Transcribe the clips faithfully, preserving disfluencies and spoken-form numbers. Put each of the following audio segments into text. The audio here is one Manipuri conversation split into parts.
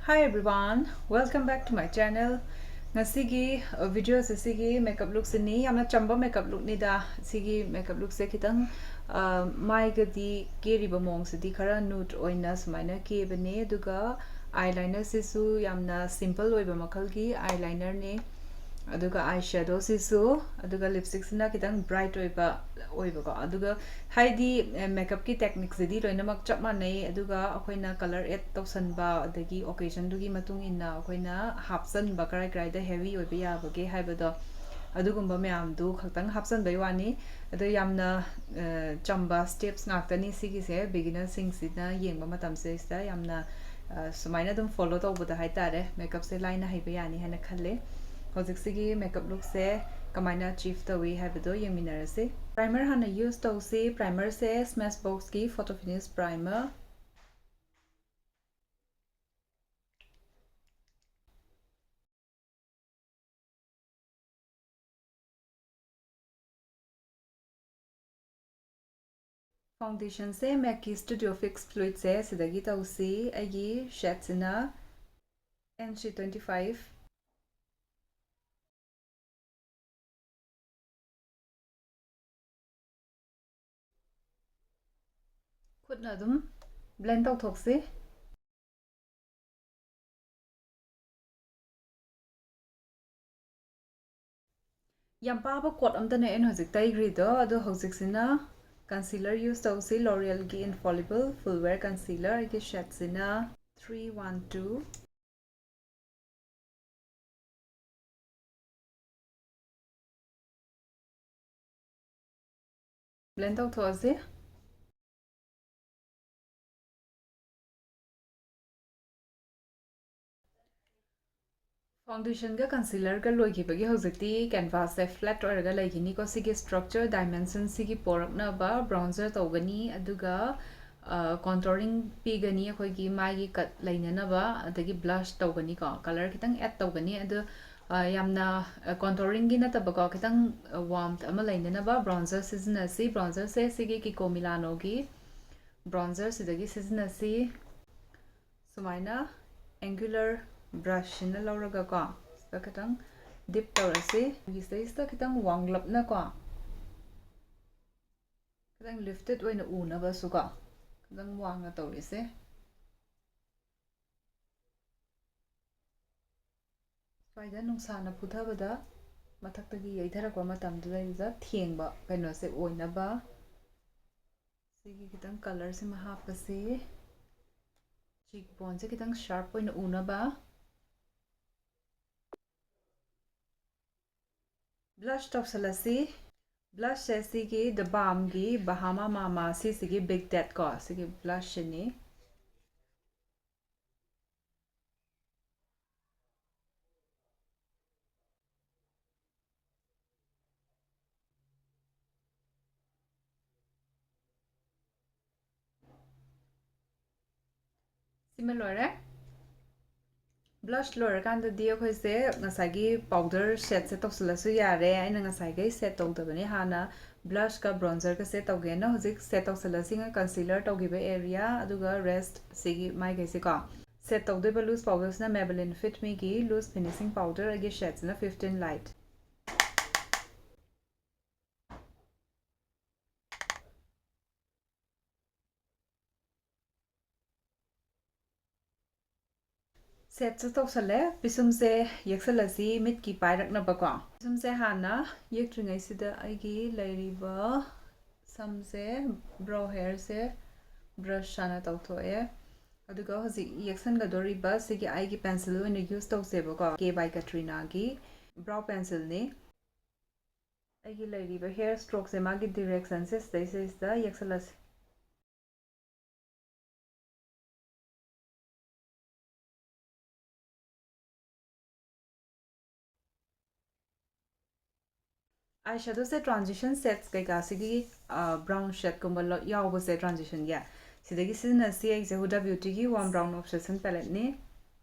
Hi everyone, welcome back to my channel. ꯉꯁꯤꯒꯤ ꯚꯤꯗꯤꯑꯣꯁꯦ, ꯁꯤꯒꯤ ꯃꯦꯀꯞ ꯂꯨꯛꯁꯤꯅꯤ꯫ ꯌꯥꯝꯅ ꯆꯝꯕ ꯃꯦꯀꯞ ꯂꯨꯛꯅꯤꯗ꯫ ꯁꯤꯒꯤ ꯃꯦꯀꯞ ꯂꯨꯛꯁꯦ ꯈꯤꯇꯪ ꯑ, ꯃꯥꯏꯒꯗꯤ ꯀꯦꯔꯤꯕ ꯃꯑꯣꯡꯁꯤꯗꯤ ꯈꯔ ꯅ꯭ꯌꯨꯗ ꯑꯣꯏꯅ ꯁꯨꯃꯥꯏꯅ ꯀꯦꯕꯅꯦ꯫ ꯑꯗꯨꯒ ꯑꯥꯏ ꯂꯥꯏꯅꯔꯁꯤꯁꯨ ꯌꯥꯝꯅ ꯁꯤꯝꯄꯜ ꯑꯣꯏꯕ ꯃꯈꯜꯒꯤ ꯑꯥꯏ ꯂꯥꯏꯅꯔꯅꯦ꯫ ꯑꯗꯨꯒ ꯑꯥꯏ ꯁꯦꯗꯣꯁꯤꯁꯨ, ꯑꯗꯨꯒ ꯂꯤꯞꯁꯇꯤꯛꯁꯤꯅ ꯈꯤꯇꯪ ꯕ꯭ꯔꯥꯏꯠ ꯑꯣꯏꯕ ꯑꯣꯏꯕꯀꯣ꯫ ꯑꯗꯨꯒ ꯍꯥꯏꯗꯤ, ꯑꯦ, ꯃꯦꯀꯞꯀꯤ ꯇꯦꯛꯅꯤꯛꯁꯤꯗꯤ ꯂꯣꯏꯅꯃꯛ ꯆꯞ ꯃꯥꯟꯅꯩ꯫ ꯑꯗꯨꯒ ꯑꯩꯈꯣꯏꯅ ꯀꯂꯔ ꯑꯦꯗ ꯇꯧꯁꯟꯕ, ꯑꯗꯒꯤ ꯑꯣꯀꯦꯖꯟꯗꯨꯒꯤ ꯃꯇꯨꯡ ꯏꯟꯅ ꯑꯩꯈꯣꯏꯅ ꯍꯥꯞꯆꯟꯕ, ꯀꯔꯥꯏ ꯀꯔꯥꯏꯗ ꯍꯦꯚꯤ ꯑꯣꯏꯕ ꯌꯥꯕꯒꯦ ꯍꯥꯏꯕꯗꯣ, ꯑꯗꯨꯒꯨꯝꯕ ꯃꯌꯥꯝꯗꯨ ꯈꯛꯇꯪ ꯍꯥꯞꯆꯟꯕꯩ ꯋꯥꯅꯤ꯫ ꯑꯗꯣ ꯌꯥꯝꯅ, ꯑ, ꯆꯝꯕ ꯁ꯭ꯇꯦꯞꯁ ꯉꯥꯛꯇꯅꯤ ꯁꯤꯒꯤꯁꯦ꯫ ꯕꯤꯒꯤꯅꯔꯁꯤꯡꯁꯤꯅ ꯌꯦꯡꯕ ꯃꯇꯝꯁꯤꯗꯩꯁꯤꯗ ꯌꯥꯝꯅ, ꯑ, ꯁꯨꯃꯥꯏꯅ ꯑꯗꯨꯝ ꯐꯣꯂꯣ ꯇꯧꯕꯗ ꯍꯥꯏꯇꯥꯔꯦ, ꯃꯦꯀꯞꯁꯦ ꯂꯥꯏꯅ ꯍꯩꯕ ꯌꯥꯅꯤ ꯍꯥꯏꯅ ꯈꯜꯂꯦ꯫ ꯍꯧꯖꯤꯛꯁꯤꯒꯤ ꯃꯦꯀꯞ ꯂꯨꯛꯁꯦ ꯀꯃꯥꯏꯅ ꯑꯆꯤꯞ ꯇꯧꯏ ꯍꯥꯏꯕꯗꯣ ꯌꯦꯡꯃꯤꯟꯅꯔꯁꯤ꯫ ꯄ꯭ꯔꯥꯏꯃꯔ ꯍꯥꯟꯅ ꯌꯨꯁ ꯇꯧꯁꯤ꯫ ꯄ꯭ꯔꯥꯏꯃꯔꯁꯦ ꯁ꯭ꯃꯦꯁ ꯕꯣꯛꯁꯀꯤ ꯐꯣꯇꯣ ꯐꯤꯅꯤꯁ ꯄ꯭ꯔꯥꯏꯃꯔ꯫ ꯐꯥꯎꯟꯗꯦꯁꯟꯁꯦ ꯃꯦꯛꯀꯤ ꯁ꯭ꯇꯨꯗꯤꯑꯣ ꯐꯤꯛꯁ ꯐ꯭ꯂꯨꯏꯗꯁꯦ ꯁꯤꯗꯒꯤ ꯇꯧꯁꯤ꯫ ꯑꯩꯒꯤ ꯁꯦꯠꯁꯤꯅ ꯑꯦꯟ ꯁꯤ ꯇ꯭ꯋꯦꯟꯇꯤ ꯐꯥꯏꯚ꯫ ꯈꯨꯠꯅ ꯑꯗꯨꯝ ꯕ꯭ꯂꯦꯟ ꯇꯧꯊꯣꯛꯁꯤ꯫ ꯌꯥꯝ ꯄꯥꯕ ꯀꯣꯠ ꯑꯝꯇꯅꯦ ꯑꯩꯅ ꯍꯧꯖꯤꯛ ꯇꯩꯈ꯭ꯔꯤꯗꯣ꯫ ꯑꯗꯣ ꯍꯧꯖꯤꯛꯁꯤꯅ ꯀꯟꯁꯤꯂꯔ ꯌꯨꯁ ꯇꯧꯁꯤ, ꯂꯣꯔꯤꯌꯦꯜꯒꯤ ꯏꯟꯐꯣꯂꯤꯕꯜ ꯐꯨꯜ ꯋꯦꯌꯔ ꯀꯟꯁꯤꯂꯔ꯫ ꯑꯩꯒꯤ ꯁꯦꯠꯁꯤꯅ ꯊ꯭ꯔꯤ ꯋꯥꯟ ꯇꯨ꯫ ꯕ꯭ꯂꯦꯟ ꯇꯧꯊꯣꯛꯑꯁꯤ꯫ ꯐꯥꯎꯟꯗꯦꯁꯟꯒ ꯀꯟꯁꯤꯂꯔꯒ ꯂꯣꯏꯈꯤꯕꯒꯤ ꯍꯧꯖꯤꯛꯇꯤ ꯀꯦꯟꯚꯥꯁꯁꯦ ꯐ꯭ꯂꯦꯠ ꯑꯣꯏꯔꯒ ꯂꯩꯈꯤꯅꯤꯀꯣ꯫ ꯁꯤꯒꯤ ꯁ꯭ꯇ꯭ꯔꯛꯆꯔ ꯗꯥꯏꯃꯦꯟꯁꯟꯁꯤꯒꯤ ꯄꯣꯔꯛꯅꯕ ꯕ꯭ꯔꯥꯎꯟꯖꯔ ꯇꯧꯒꯅꯤ, ꯑꯗꯨꯒ, ꯑ, ꯀꯣꯟꯇꯣꯔꯤꯡ ꯄꯤꯒꯅꯤ, ꯑꯩꯈꯣꯏꯒꯤ ꯃꯥꯏꯒꯤ ꯀꯠ ꯂꯩꯅꯅꯕ, ꯑꯗꯒꯤ ꯕ꯭ꯂꯁ ꯇꯧꯒꯅꯤꯀꯣ, ꯀꯂꯔ ꯈꯤꯇꯪ ꯑꯦꯗ ꯇꯧꯒꯅꯤ꯫ ꯑꯗꯨ, ꯑ, ꯌꯥꯝꯅ, ꯑ, ꯀꯣꯟꯇꯣꯔꯤꯡꯒꯤ ꯅꯠꯇꯕꯀꯣ, ꯈꯤꯇꯪ, ꯑ, ꯋꯥꯔꯝꯊ ꯑꯃ ꯂꯩꯅꯅꯕ ꯕ꯭ꯔꯥꯎꯟꯖꯔ ꯁꯤꯖꯤꯟꯅꯁꯤ꯫ ꯕ꯭ꯔꯥꯎꯟꯖꯔꯁꯦ ꯁꯤꯒꯤ ꯀꯤꯀꯣ ꯃꯤꯂꯥꯅꯣꯒꯤ ꯕ꯭ꯔꯥꯎꯟꯖꯔꯁꯤꯗꯒꯤ ꯁꯤꯖꯤꯟꯅꯁꯤ꯫ ꯁꯨꯃꯥꯏꯅ Angular brush ꯁꯤꯅ ꯂꯧꯔꯒꯀꯣ, ꯁꯤꯗ ꯈꯤꯇꯪ dip ꯇꯧꯔꯁꯤ꯫ ꯑꯩꯈꯣꯏꯒꯤ ꯁꯤꯗꯩꯁꯤꯗ ꯈꯤꯇꯪ ꯋꯥꯡꯂꯞꯅꯀꯣ, ꯈꯤꯇꯪ lifted ꯑꯣꯏꯅ ꯎꯅꯕꯁꯨꯀꯣ, ꯈꯤꯇꯪ ꯋꯥꯡꯅ ꯇꯧꯔꯤꯁꯦ꯫ ꯁ꯭ꯋꯥꯏꯗ ꯅꯨꯡꯁꯥꯅ ꯐꯨꯊꯕꯗ ꯃꯊꯛꯇꯒꯤ ꯌꯩꯊꯔꯛꯄ ꯃꯇꯝꯗꯨꯗꯩꯗꯨꯗ ꯊꯦꯡꯕ ꯀꯩꯅꯣꯁꯦ ꯑꯣꯏꯅꯕ ꯁꯤꯒꯤ ꯈꯤꯇꯪ colour ꯁꯤꯃ ꯍꯥꯞꯄꯁꯤ꯫ Cheek bone ꯁꯦ ꯈꯤꯇꯪ sharp ꯑꯣꯏꯅ ꯎꯅꯕ꯫ Blush ꯇꯧꯁꯜꯂꯁꯤ꯫ Blush ꯁꯦ ꯁꯤꯒꯤ The Balm ꯒꯤ Bahama Mama ꯁꯤꯁꯤꯒꯤ Big Tat ꯀꯣ, ꯁꯤꯒꯤ blush ꯁꯤꯅꯤ꯫ ꯁꯤꯃ ꯂꯣꯏꯔꯦ꯫ Blush ꯂꯣꯏꯔꯀꯥꯟꯗꯗꯤ ꯑꯩꯈꯣꯏꯁꯦ ꯉꯁꯥꯏꯒꯤ powder set ꯁꯦ ꯇꯧꯁꯤꯜꯂꯁꯨ ꯌꯥꯔꯦ꯫ ꯑꯩꯅ ꯉꯁꯥꯏꯈꯩ set ꯇꯧꯗꯕꯅꯤ, ꯍꯥꯟꯅ blush ꯀ bronzer ꯒꯁꯦ ꯇꯧꯒꯦꯅ꯫ ꯍꯧꯖꯤꯛ set ꯇꯧꯁꯤꯜꯂꯁꯤ꯫ Concealer ꯇꯧꯈꯤꯕ area ꯑꯗꯨꯒ rest ꯁꯤꯒꯤ ꯃꯥꯏꯈꯩꯁꯦꯀꯣ꯫ Set ꯇꯧꯗꯣꯏꯕ loose powder ꯁꯤꯅ Maybelline Fit Me ꯒꯤ Loose Finishing Powder, ꯑꯩꯒꯤ shade ꯁꯤꯅ fifteen Light꯫ Set ꯁꯨ ꯇꯧꯁꯜꯂꯦ꯫ ꯄꯤꯁꯨꯝꯁꯦ ꯌꯦꯛꯁꯜꯂꯁꯤ, ꯃꯤꯠꯀꯤ ꯄꯥꯏꯔꯛꯅꯕꯀꯣ꯫ ꯄꯤꯁꯨꯝꯁꯦ ꯍꯥꯟꯅ ꯌꯦꯛꯇ꯭ꯔꯤꯉꯩꯁꯤꯗ ꯑꯩꯒꯤ ꯂꯩꯔꯤꯕ ꯁꯝꯁꯦ, brow hair ꯁꯦ brush ꯍꯥꯟꯅ ꯇꯧꯊꯣꯛꯑꯦ꯫ ꯑꯗꯨꯒ ꯍꯧꯖꯤꯛ ꯌꯦꯛꯁꯟꯒꯗꯧꯔꯤꯕ ꯁꯤꯒꯤ ꯑꯩꯒꯤ pencil ꯑꯣꯏꯅ use ꯇꯧꯁꯦꯕꯀꯣ, K by Katrina ꯒꯤ brow pencil ꯅꯤ꯫ ꯑꯩꯒꯤ ꯂꯩꯔꯤꯕ hair stroke ꯁꯦ ꯃꯥꯒꯤ direction ꯁꯦ ꯁꯤꯗꯩꯁꯤꯗ ꯌꯦꯛꯁꯜꯂꯁꯤ꯫ Eye shadow ꯁꯦ transition shades ꯀꯩꯀꯥꯁꯤꯒꯤ, ꯑ, brown shade ꯀꯨꯝꯕ ꯂꯣ-, ꯌꯥꯎꯕꯁꯦ transition ꯒꯤ, ꯁꯤꯗꯒꯤ ꯁꯤꯖꯤꯟꯅꯁꯤ꯫ ꯑꯩꯁꯦ Huda Beauty ꯒꯤ Warm Brown Obsession palette ꯅꯤ꯫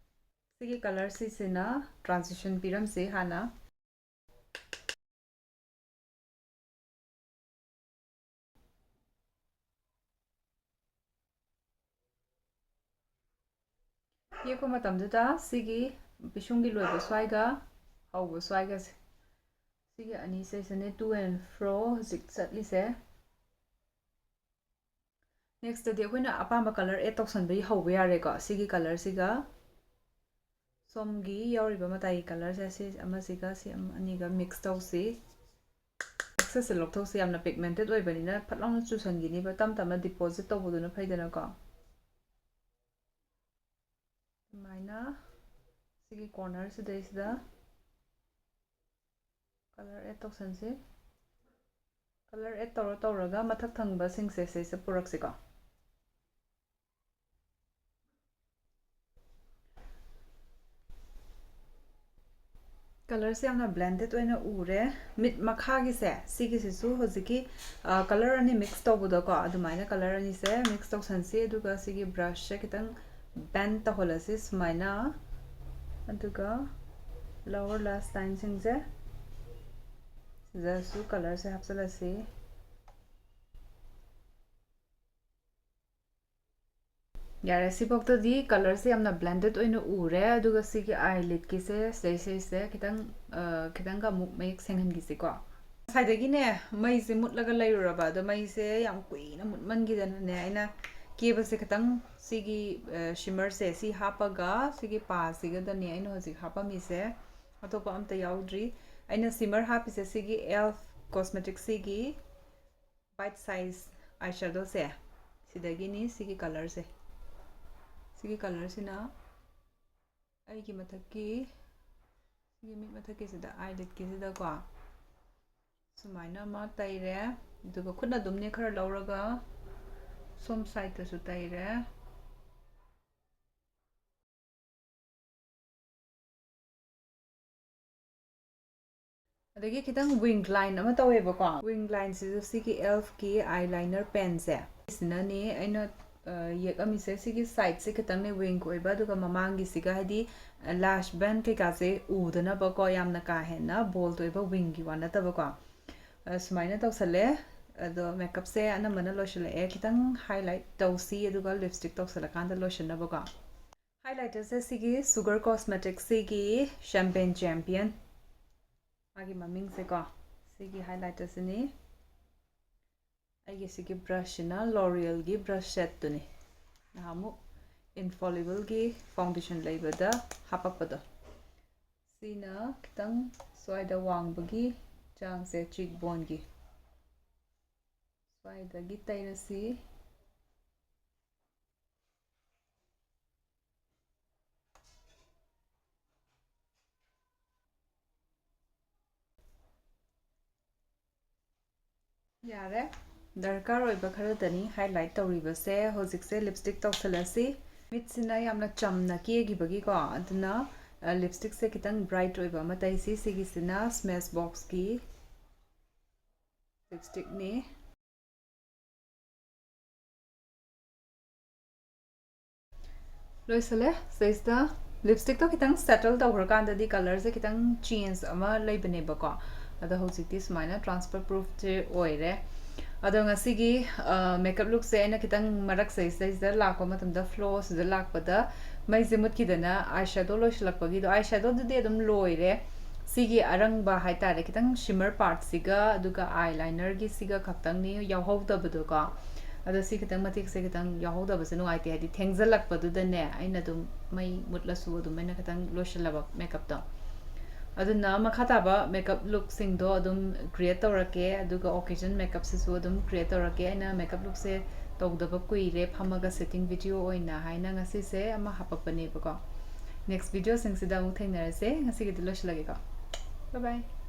ꯁꯤꯒꯤ colour ꯁꯤꯁꯤꯅ transition ꯄꯤꯔꯝꯁꯤ ꯍꯥꯟꯅ꯫ ꯌꯦꯛꯄ ꯃꯇꯝꯗꯨꯗ ꯁꯤꯒꯤ ꯄꯤꯁꯨꯝꯒꯤ ꯂꯣꯏꯕ ꯁ꯭ꯋꯥꯏꯒ ꯍꯧꯕ ꯁ꯭ꯋꯥꯏꯒꯁꯦ, ꯁꯤꯒꯤ ꯑꯅꯤꯁꯤꯁꯤꯅꯦ to and fro ꯍꯧꯖꯤꯛ ꯆꯠꯂꯤꯁꯦ꯫ Nextꯇꯗꯤ ꯑꯩꯈꯣꯏꯅ ꯑꯄꯥꯝꯕ colour add ꯇꯧꯁꯟꯕ ꯍꯧꯕ ꯌꯥꯔꯦꯀꯣ꯫ ꯁꯤꯒꯤ colourꯁꯤꯒ ꯁꯣꯝꯒꯤ ꯌꯥꯎꯔꯤꯕ ꯃꯇꯥꯏꯒꯤ colourꯁꯦ, ꯁꯤ ꯑꯃꯁꯤꯒ ꯁꯤ ꯑꯅꯤꯒ mix ꯇꯧꯁꯤ꯫ Excessꯁꯦ ꯂꯧꯊꯣꯛꯁꯤ, ꯌꯥꯝꯅ pigmented ꯑꯣꯏꯕꯅꯤꯅ ꯐꯠ ꯂꯥꯎꯅ ꯆꯨꯁꯟꯈꯤꯅꯤꯕ, ꯇꯞ ꯇꯞꯅ deposit ꯇꯧꯕꯗꯨꯅ ꯐꯩꯗꯅꯀꯣ꯫ ꯑꯗꯨꯃꯥꯏꯅ ꯁꯤꯒꯤ corner ꯁꯤꯗꯩꯁꯤꯗ colour add ꯇꯧꯁꯟꯁꯤ꯫ Colour add ꯇꯧꯔ ꯇꯧꯔꯒ ꯃꯊꯛ ꯊꯪꯕꯁꯤꯡꯁꯦ ꯁꯤꯁꯦ ꯄꯨꯔꯛꯁꯤꯀꯣ꯫ Colourꯁꯦ ꯌꯥꯝꯅ blended ꯑꯣꯏꯅ ꯎꯔꯦ꯫ ꯃꯤꯠ ꯃꯈꯥꯒꯤꯁꯦ ꯁꯤꯒꯤꯁꯤꯁꯨ ꯍꯧꯖꯤꯛꯀꯤ colour ꯑꯅꯤ mix ꯇꯧꯕꯗꯣꯀꯣ, ꯑꯗꯨꯃꯥꯏꯅ colour ꯑꯅꯤꯁꯦ mix ꯇꯧꯁꯟꯁꯤ꯫ ꯑꯗꯨꯒ ꯁꯤꯒꯤ brushꯁꯦ ꯈꯤꯇꯪ bend ꯇꯧꯍꯜꯂꯁꯤ ꯁꯨꯃꯥꯏꯅ꯫ ꯑꯗꯨꯒ lower lash lineꯁꯤꯡꯁꯦ ꯁꯤꯗꯁꯨ colourꯁꯦ ꯍꯥꯞꯆꯤꯜꯂꯁꯤ꯫ ꯌꯥꯔꯦ, ꯁꯤꯐꯥꯎꯗꯗꯤ colourꯁꯦ ꯌꯥꯝꯅ blended ꯑꯣꯏꯅ ꯎꯔꯦ꯫ ꯑꯗꯨꯒ ꯁꯤꯒꯤ eyelidꯀꯤꯁꯦ ꯁꯤꯗꯩꯁꯤꯁꯦ ꯈꯤꯇꯪ, ꯑ, ꯈꯤꯇꯪꯒ ꯑꯃꯨꯛ ꯃꯌꯦꯛ ꯁꯦꯡꯍꯟꯈꯤꯁꯤꯀꯣ꯫ ꯉꯁꯥꯏꯗꯒꯤꯅꯦ ꯃꯩꯁꯦ ꯃꯨꯠꯂꯒ ꯂꯩꯔꯨꯔꯕ, ꯑꯗꯣ ꯃꯩꯁꯦ ꯌꯥꯝ ꯀꯨꯏꯅ ꯃꯨꯠꯃꯟꯈꯤꯗꯅꯅꯦ ꯑꯩꯅ ꯀꯦꯕꯁꯦ ꯈꯤꯇꯪ ꯁꯤꯒꯤ, ꯑ, shimmerꯁꯦ ꯁꯤ ꯍꯥꯞꯄꯒ ꯁꯤꯒꯤ ꯄꯥꯁꯤꯒꯗꯅꯦ ꯑꯩꯅ ꯍꯧꯖꯤꯛ ꯍꯥꯞꯄꯝꯃꯤꯁꯦ, ꯑꯇꯣꯞꯄ ꯑꯝꯇ ꯌꯥꯎꯗ꯭ꯔꯤ꯫ ꯑꯩꯅ shimmer ꯍꯥꯞꯄꯤꯁꯦ ꯁꯤꯒꯤ ꯏ.ꯂ.ꯐ Cosmeticsꯁꯤꯒꯤ Bite Size eyeshadowꯁꯦ ꯁꯤꯗꯒꯤꯅꯤ, ꯁꯤꯒꯤ colourꯁꯦ꯫ ꯁꯤꯒꯤ colourꯁꯤꯅ ꯑꯩꯒꯤ ꯃꯊꯛꯀꯤ, ꯁꯤꯒꯤ ꯃꯤꯠ ꯃꯊꯛꯀꯤꯁꯤꯗ, eyelidꯀꯤꯁꯤꯗꯀꯣ ꯁꯨꯃꯥꯏꯅ ꯑꯃ ꯇꯩꯔꯦ꯫ ꯑꯗꯨꯒ ꯈꯨꯠꯅ ꯑꯗꯨꯝꯅꯦ ꯈꯔ ꯂꯧꯔꯒ ꯁꯣꯝ sideꯇꯁꯨ ꯇꯩꯔꯦ꯫ ꯑꯗꯒꯤ ꯈꯤꯇꯪ wing line ꯑꯃ ꯇꯧꯋꯦꯕꯀꯣ꯫ Wing lineꯁꯤꯁꯨ ꯁꯤꯒꯤ ꯏ.ꯂ.ꯐꯀꯤ eyeliner penꯁꯦ ꯁꯤꯅꯅꯦ ꯑꯩꯅ, ꯑ, ꯌꯦꯛꯑꯝꯃꯤꯁꯦ꯫ ꯁꯤꯒꯤ sideꯁꯦ ꯈꯤꯇꯪꯅꯦ wing ꯑꯣꯏꯕ, ꯑꯗꯨꯒ ꯃꯃꯥꯡꯒꯤꯁꯤꯒ, ꯍꯥꯏꯗꯤ, ꯑ, lash band ꯀꯩꯀꯥꯁꯦ ꯎꯗꯅꯕꯀꯣ, ꯌꯥꯝꯅ ꯀꯥ ꯍꯦꯟꯅ bold ꯑꯣꯏꯕ wingꯒꯤ ꯋꯥ ꯅꯠꯇꯕꯀꯣ꯫ ꯑ, ꯁꯨꯃꯥꯏꯅ ꯇꯧꯁꯜꯂꯦ꯫ ꯑꯗꯣ makeupꯁꯦ ꯑꯅꯝꯕꯅ ꯂꯣꯏꯁꯤꯜꯂꯛꯑꯦ꯫ ꯈꯤꯇꯪ highlight ꯇꯧꯁꯤ, ꯑꯗꯨꯒ lipstick ꯇꯧꯁꯜꯂꯀꯥꯟꯗ ꯂꯣꯏꯁꯤꯟꯅꯕꯀꯣ꯫ Highlighterꯁꯦ ꯁꯤꯒꯤ Sugar Cosmeticsꯁꯤꯒꯤ Champagne Champion, ꯃꯥꯒꯤ ꯃꯃꯤꯡꯁꯦꯀꯣ, ꯁꯤꯒꯤ highlighterꯁꯤꯅꯤ꯫ ꯑꯩꯒꯤ ꯁꯤꯒꯤ brushꯁꯤꯅ L'Orealꯒꯤ brush setꯇꯨꯅꯤ, ꯅꯍꯥꯟꯃꯨꯛ Infallibleꯒꯤ foundation ꯂꯩꯕꯗ ꯍꯥꯄꯛꯄꯗꯣ꯫ ꯁꯤꯅ ꯈꯤꯇꯪ ꯁ꯭ꯋꯥꯏꯗ ꯋꯥꯡꯕꯒꯤ ꯆꯥꯡꯁꯦ, cheek boneꯒꯤ ꯁ꯭ꯋꯥꯏꯗꯒꯤ ꯇꯩꯔꯁꯤ꯫ ꯌꯥꯔꯦ꯫ ꯗꯔꯀꯥꯔ ꯑꯣꯏꯕ ꯈꯔꯗꯅꯤ highlight ꯇꯧꯔꯤꯕꯁꯦ꯫ ꯍꯧꯖꯤꯛꯁꯦ lipstick ꯇꯧꯁꯜꯂꯁꯤ꯫ ꯃꯤꯠꯁꯤꯅ ꯌꯥꯝꯅ ꯆꯝꯅ ꯀꯦꯈꯤꯕꯒꯤꯀꯣ, ꯑꯗꯨꯅ, ꯑ, lipstickꯁꯦ ꯈꯤꯇꯪ bright ꯑꯣꯏꯕ ꯑꯃ ꯇꯩꯁꯤ꯫ ꯁꯤꯒꯤꯁꯤꯅ Smashboxꯀꯤ lipstickꯅꯤ꯫ ꯂꯣꯏꯁꯜꯂꯦ꯫ ꯁꯤꯗꯩꯁꯤꯗ lipstickꯇꯣ ꯈꯤꯇꯪ settle ꯇꯧꯈ꯭ꯔꯀꯥꯟꯗꯗꯤ colourꯁꯦ ꯈꯤꯇꯪ change ꯑꯃ ꯂꯩꯕꯅꯦꯕꯀꯣ, ꯑꯗꯣ ꯍꯧꯖꯤꯛꯇꯤ ꯁꯨꯃꯥꯏꯅ transfer proofꯁꯦ ꯑꯣꯏꯔꯦ꯫ ꯑꯗꯣ ꯉꯁꯤꯒꯤ, ꯑ, makeup lookꯁꯦ ꯑꯩꯅ ꯈꯤꯇꯪ ꯃꯔꯛ ꯁꯤꯗꯩꯁꯤꯗ ꯂꯥꯛꯄ ꯃꯇꯝꯗ, flowꯁꯤꯗ ꯂꯥꯛꯄꯗ ꯃꯩꯁꯦ ꯃꯨꯠꯈꯤꯗꯅ eyeshadow ꯂꯣꯏꯁꯤꯜꯂꯛꯄꯒꯤꯗꯣ, eyeshadowꯗꯨꯗꯤ ꯑꯗꯨꯝ ꯂꯣꯏꯔꯦ꯫ ꯁꯤꯒꯤ ꯑꯔꯪꯕ ꯍꯥꯏꯇꯥꯔꯦ, ꯈꯤꯇꯪ shimmer partꯁꯤꯒ ꯑꯗꯨꯒ eyelinerꯒꯤ ꯁꯤꯒ ꯈꯛꯇꯪꯅꯤ ꯌꯥꯎꯍꯧꯗꯕꯗꯣꯀꯣ꯫ ꯑꯗꯣ ꯁꯤ ꯈꯤꯇꯪ, ꯃꯇꯦꯛꯁꯦ ꯈꯤꯇꯪ ꯌꯥꯎꯍꯧꯗꯕꯁꯦ ꯅꯨꯡꯉꯥꯏꯇꯦ, ꯍꯥꯏꯗꯤ ꯊꯦꯡꯖꯜꯂꯛꯄꯗꯨꯗꯅꯦ ꯑꯩꯅ ꯑꯗꯨꯝ ꯃꯩ ꯃꯨꯠꯂꯁꯨ ꯑꯗꯨꯝ ꯑꯩꯅ ꯈꯤꯇꯪ ꯂꯣꯏꯁꯤꯜꯂꯕ makeupꯇꯣ꯫ ꯑꯗꯨꯅ ꯃꯈꯥ ꯇꯥꯕ makeup lookꯁꯤꯡꯗꯣ ꯑꯗꯨꯝ create ꯇꯧꯔꯛꯀꯦ, ꯑꯗꯨꯒ occasion makeupꯁꯤꯁꯨ ꯑꯗꯨꯝ create ꯇꯧꯔꯛꯀꯦ꯫ ꯑꯩꯅ makeup lookꯁꯦ ꯇꯧꯗꯕ ꯀꯨꯏꯔꯦ, ꯐꯝꯃꯒ sitting video ꯑꯣꯏꯅ ꯍꯥꯏꯅ ꯉꯁꯤꯁꯦ ꯑꯃ ꯍꯥꯄꯛꯄꯅꯦꯕꯀꯣ꯫ Next videoꯁꯤꯡꯁꯤꯗ ꯑꯃꯨꯛ ꯊꯦꯡꯅꯔꯁꯦ꯫ ꯉꯁꯤꯒꯤꯗꯤ ꯂꯣꯏꯁꯤꯜꯂꯒꯦꯀꯣ꯫ Bye bye꯫